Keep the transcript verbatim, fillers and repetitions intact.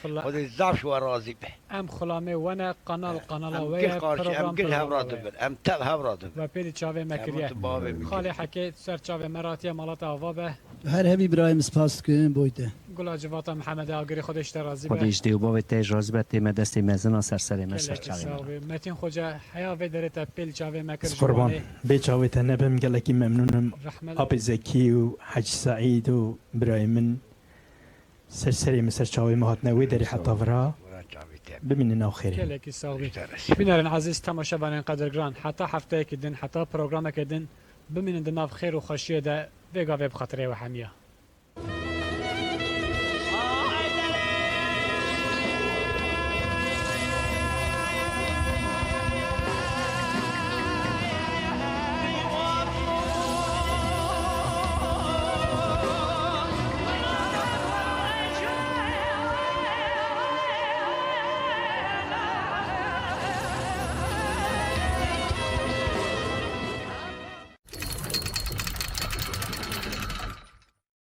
Xwedê zaf ji we razî be. Em xulamê we ne, qanal qanala Em we gil ye, qarşî, em program gil hev programa ra we ye. dibin, em tev hev ra dibin. We pêlî çavê me Em kiriye. tu bavê min Xalê kiriye. Hekê ser çavê me ratiye malata ava be. Her hebî birayê min spas dikim boy te. Gula civata Mihemed Agirî Xwedê ji te razî Xwedê be. ji dê û bavê te jî razî be, tê me destê mezin a ser serê me ser Gelekî çavê sax me. Be. Metin Xoca, heya vê derê te pêlî çavê me kir Ez ji qurban. Wanê. Bê çavê te nebim, gelekî memnûn im. Rehmet. Apê Zekî û Hecî Seîd û birayê min ser serê min ser çavê min hatine wê derê heta vira. Bimînin nav xêrê. Gelekî sax Be. Bînerên ezîz, temaşevanên qedirgiran, heta hefteyekî din, heta programekê din, bimînin di nav xêr û xweşiyê de, vê gavê bi xatirê we hemiya.